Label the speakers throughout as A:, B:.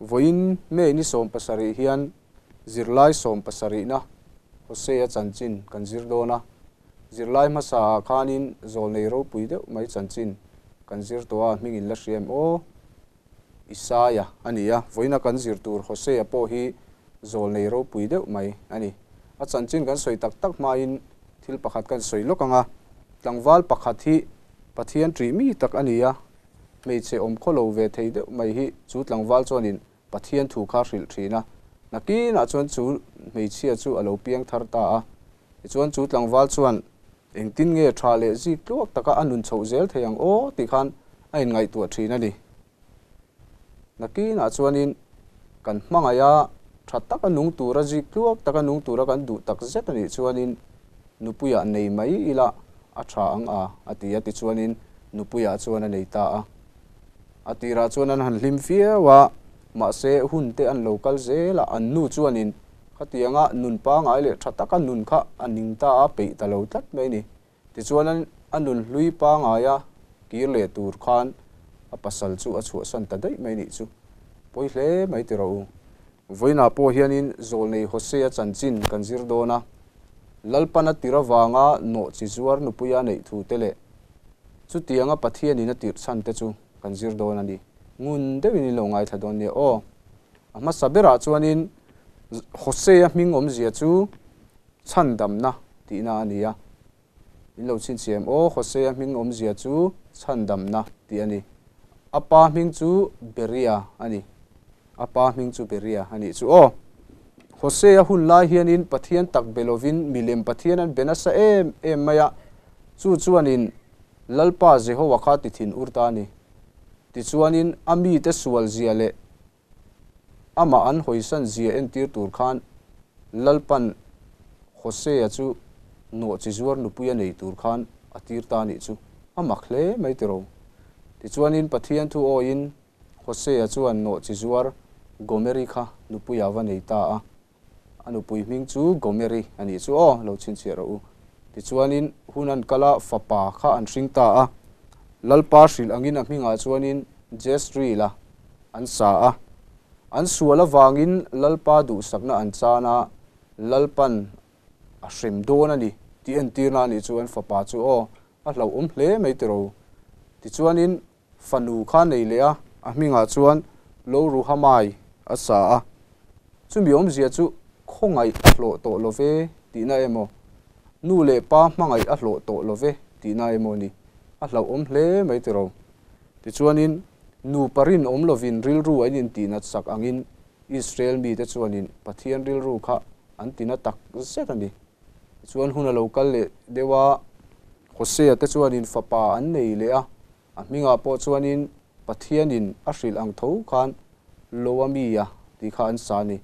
A: Vawiin May ni 17 hian zirlai 17na Hosea chanchin kan zir dawn a. Zirlai hmasa ah khanin zawlnei ropui deuh mai chanchin kan zir tawh a, hming in la hria em aw? Isaia a ni a, vawiina kan zir tur Hosea pawh hi zawlnei ropui deuh mai a ni. A chanchin kan sawi tak tak hmain thil pakhat kan sawi lawk ang a, tlangval pakhat hi Pathian ṭih mi tak a ni a, hmeichhe awm khaw lo ve thei deuh mai hi chu tlangval chuanin Pathian thu kha hrilh ṭhin a, nakinah chuan chu hmeichhia chu a lo piang thar ta a. Tichuan chu tlangval chuan engtin nge ṭha leh zik tluak taka a nun chhoh zel thei ang aw tih khan a inngaihtuah ṭhin a ni. Nakinah chuanin kan hmangaih a, ṭha taka nung tura zik tluak taka nung tura kan duh tak zet a nih chuanin nupuiah nei mai ila a ṭha ang a, a ti a. Tichuanin nupuiah chuan a nei ta a. A tirah chuan an han hlim viau a, mahse hun te an lo kal zel a, an nu chuanin khatianga nun pangai leh ṭha taka nun kha a ning ta a, peih ta lo tlat mai a ni. Tichuan a nun hlui pangaia kir leh tur khan a pasal chu a chhuahsan ta daih mai nih chu. Pawi hle mai ti rawh u. Vawiinah pawh hianin Zawlnei Hosea chanchin kan zir dawn a, Lalpan a tir avanga nawh chi zuar nupuia neih thu te leh chutianga Pathianin a tirh chhan te chu kan zir dawn a ni. Ngun deuhin in lo ngaithla dawn nia aw. A hmasa berah chuanin Hosea hming awmzia chu chhandamna tihna a ni a. In lo chhinchhiam aw, Hosea hming awmzia chu chhandamna tih a ni. A pa hming chu Beria a ni. A pa hming chu Beria a nih chu aw. Hosea hun lai hianin Pathian tak be lovin milem Pathian an be nasa em em mai a, chu chuanin Lalpa Jehowa kha ti thin ur ta a ni. Tichuanin a mite sual zia leh Amah an hawisan zia entir tur khan Lalpan Hosea chu nawh chi zuar nupui a nei tur khan a tir ta nih chu a mak hle mai tiro. Tichuanin Pathian thu awiin Hosea chuan nawh chi zuar Gomeri kha nupui a va nei ta a. A nupui hming chu Gomeri a nih chu aw, lo chhinchhiah rawh u. Tichuanin hun an kal a, fapa kha an hring ta a. Lalpa hrilh angin a hmingah chuanin Jezreel-a an sa a. An sual avangin Lalpa duhsakna an chan a, Lalpan a hrem dawn a ni tih entirna a nih chu an fapa chu aw, a hlauhawm hle mai tiro. Tichuanin Fanu kha nei leh a, a hmingah chuan Lo-Ruhamai a sa a. Chumi awmzia chu khawngaih a hlawh tawh lo ve tihna emaw, nu leh pa hmangaih a hlawh tawh lo ve tihna emaw ni. A hlauhawm hle mai tiro. Tichuanin, nupa rinawm lovin rilru an intihnat sak angin Israel mite chuanin Pathian rilru kha an tina tak zet a ni. Tichuan hun a lo kal leh deuh a, Hosea te chuanin fapa an nei leh a, A hmingah pawh chuanin Pathianin a hrilh ang tho khan Loamia tih kha an sa a ni.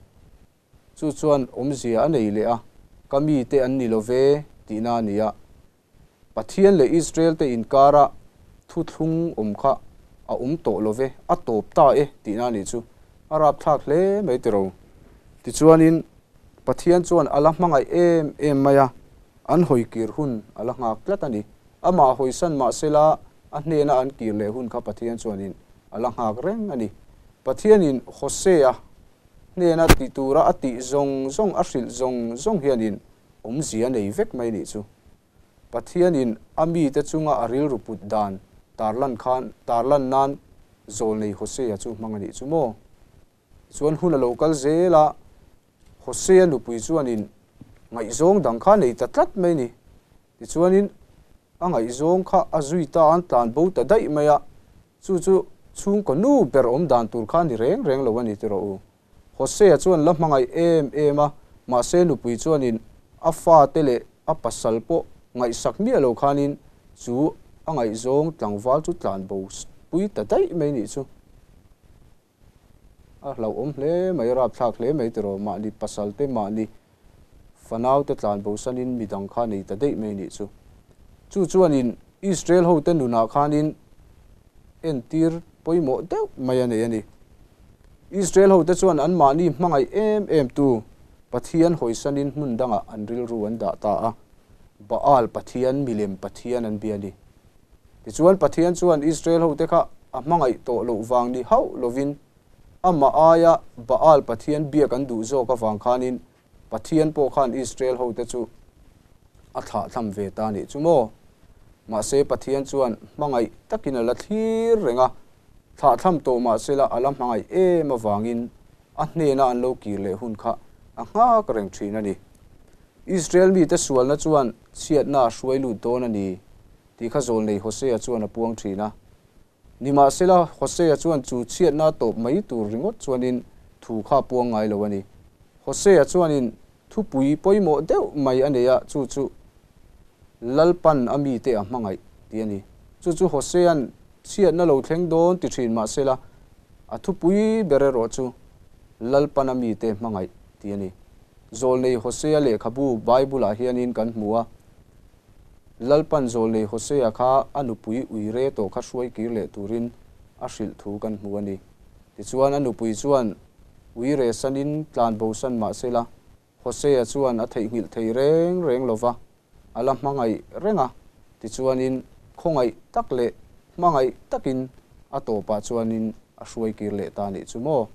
A: Chu chuan awmzia a nei leh a, ka mite an ni lo ve tihna a ni a. Pathian leh Israel te inkara thuthlung awm kha a awm tawh lo ve, a tawp ta e tihna a nih chu. A rapthlak hle mai tiro. Tichuanin Pathian chuan a la hmangaih em em mai a, an hawikir hun a la nghak tlat a ni. Amah hawisan mahsela a hnena an kir leh hun kha Pathian chuanin a la nghak reng a ni. Pathianin Hosea hnena ti tura a tih zawng zawng, a hrilh zawng zawng hianin awmzia nei vek mai nih chu. Pathianin a mite chunga a rilru put dan tarlan khan tarlan nan zawlnei Hosea chu hmang a nih chu maw? Chuan hun a lo kal zel a, Hosea nupui chuanin ngaihzawng dang kha nei ta tlat mai ni. Tichuanin a ngaihzawng kha a zui ta an tlan bo ta daih mai a, chu chu chhungkaw nu ber awm dan tur kha a ni reng reng lo a ni ti rawh u. Hosea chuan la hmangaih em em a, mahse nupui chuanin a fate leh a pasal pawh ngaihsak miah lo khanin chu a ngaihzawng tlangval chu tlan bo pui ta daih mai nih chu. A hlauhawm hle mai, rapthlak hle mai tiraw, mahni pasal te mahni fanau te tlan bosanin midang kha nei ta daih mai nih chu. Chu chuanin Israel ho te nunah khanin entir pawimawh deuh mai a nei a ni. Israel ho te chuan an mahni hmangaih em em tu Pathian hawisanin hmun dangah an rilru an dah ta a, Baal Pathian, milem Pathian an bia a ni. Tichuan, Pathian chuan Israel hote kha a hmangaih tawh loh vang ni hauh lovin Amah aia Baal Pathian biak an duh zawk avang khanin Pathian pawh khan Israel hote chu a thlahthlam ve ta nih chu maw? Mahse Pathian chuan hmangaih takin a la thlir reng a, thlahthlam tawh mahsela a la hmangaih em avangin a hnena an lo kir leh hun kha a nghak reng thin a ni. Israel mite sualna chuan chhiatna a hruai lut dawn a ni tih kha zawlnei Hosea chuan a puang thin a. Nimahsela, Hosea chuan chu chhiatna tawp mai tur ringawt chuanin thu kha a puang ngai lo a ni. Hosea chuanin thupui pawimawh deuh mai a nei a, chu chu Lalpan a mite a hmangaih tih a ni. Chu chu Hosea'n chhiatna lo thleng dawn ti thin mahsela, a thupui ber erawh chu Lalpan a mite hmangaih tih a ni. Zawlnei Hosea lehkhabu Bible-ah hianin kan hmu a. Lalpan zawlnei Hosea kha a nupui uire tawh kha hruai kir leh turin a hrilh thu kan hmu a ni. Tichuan a nupui chuan uire sanin tlan bosan mah sela, Hosea chuan a theihnghilh thei reng reng lo va, a la hmangaih reng a. Tichuanin khawngaih tak leh hmangaih takin a tawpah chuanin a hruai kir leh ta nih chu maw?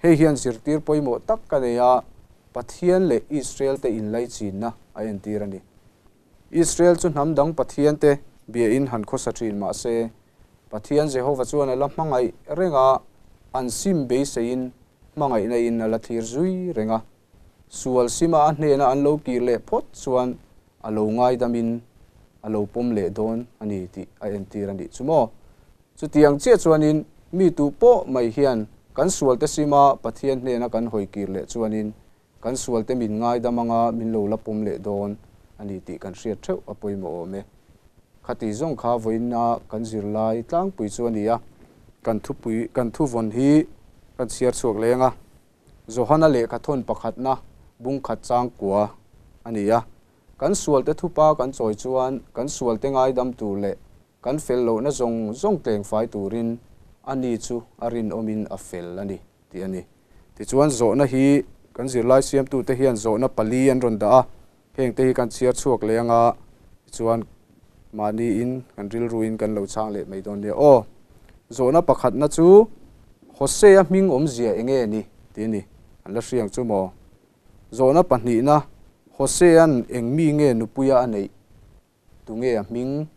A: Hei hian zirtir pawimawh tak ka nei a, Pathian leh Israel te inlaichinna a entir a ni. Israel chu hnam dang Pathian te biain han khawsa thin mah se, Pathian Jehova chuan a la hmangaih reng a, an sim beiseiin hmangaihna in a la thlir zui reng a. Sual sima a hnena an lo kir leh phawt chuan a lo ngaidamin a lo pawm leh dawn a ni tih a entir a nih chu maw? Chutiang chiah chuanin mi tu pawh mai hian kan sualte sima Pathian hnena kan hawi kir leh chuanin kan sualte min ngaidam anga min lo la pawm leh dawn a ni tih kan hriat theuh a pawimawh awm e. Khati zawng kha vawiina kan zirlai tlangpui chu a ni a, kan thupui kan thuvawn hi kan chhiar chhuak leng a, Johana lehkha thawn pakhatna bungkhat changkua a ni a. Kan sualte thupa kan chawi chuan kan sualte ngaidam tur leh Kan fel lohna zawng zawng tleng fai turin a ni chu a rinawmin a fel a ni, tih a ni. Tichuan zawhna hi kan zirlai siamtute hian zawhna pali an rawn dah a, hengte hi kan chhiar chhuak leh anga tichuan mahniin kan rilruin kan lo chhang leh mai dawn nia aw. Zawhna pakhatna chu Hosea hming awmzia enge ni tih a ni, an la hriang chu maw? Zawhna pahnihna Hosea'n eng mi nge nupuia a neih? Tunge a hming?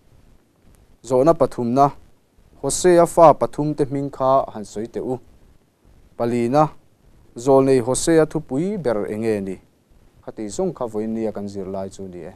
A: Zawhna pathumna, Hosea fa pathumte hming kha han sawi teh u. Palina, Zawlnei Hosea thupui ber enge ni? Khati zawng kha vawiin nia kan zir lai chu ni e.